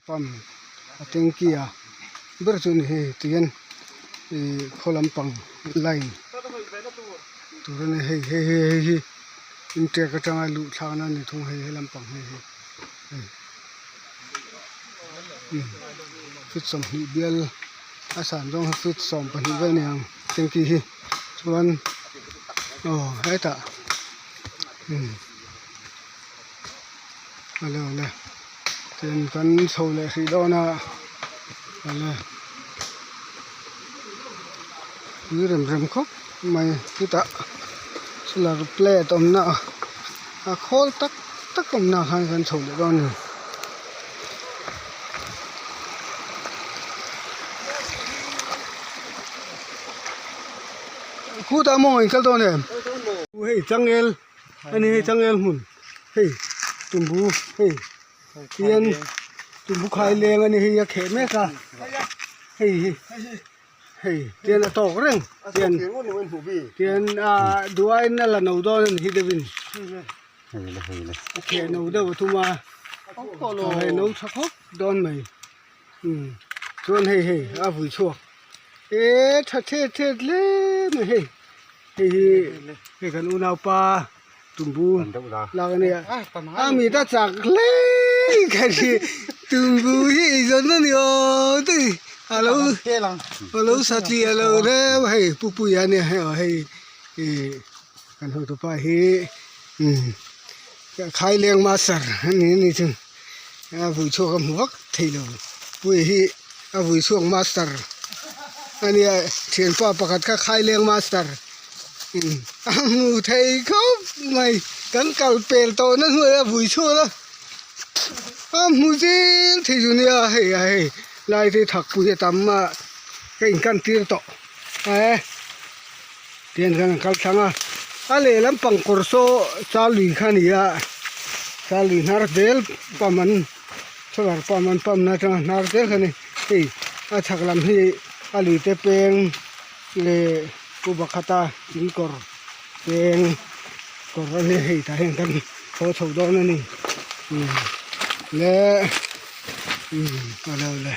Pump a tanky a ber chu a ni hei tihian ihh khaw lampang line tur a ni hei hei hei hi inṭek aṭanga luh thlakna a ni thung hei he lampang hei hi hei umm feet 20 bial a san zawng hi feet 12 vel a ni ang tanky hi chuan aw hetah umm awle awle tin kan chho leh hrih dawn a awle tui rem rem khawp mai chutah solar plate awmna a khawl tak tak awmna ah khan kan chho leh dawn a ni. Khutah maw in kal dawn em? Hei changel ani hei changel hmun hei tumbu hei hian tumbu khai leng ani hei a kheh mek a hei hi hei tian a tawk reng tian tian ah duaiin a la no dawn a ni hi deuhin a kheh no deuh a tum a hei no tha khawp dawn mai umm chuan hei hei a vui chhuak eee tha thet thet hle mai hei. Hei hi hei kan unaupa tumbu lak a nia a mit a chak hle ka ti tumbu hi eizawn a ni aw te a lo a lo satliah lo reuh hei pupuia ania hei aw hei ih kan hotupa hi umm khaileng master a ni a ni chu a vui chhuak a hmu vak thei lo puia hi a vui chhuak master a nia thianpa pakhat kha khaileng master a hmu thei khawp mai kan kal pel tawh na hnuaiah a vui chhuak a a hmu zel thei chu nia hei a hei lai te thak pui a tam a ka inkan tir tawh e tihian khan an kal thlang a a lehlam pang kawr saw chal lui kha a ni a chal lui hnar zel pump an solar pump an pump na atanga hnar zel kha a ni hei a chhak lam hi a lui te peng leh pu pakhata in kawr peng kawr a nia hei tah hian kan haw chho dawn a ni umm leh umm a lo le.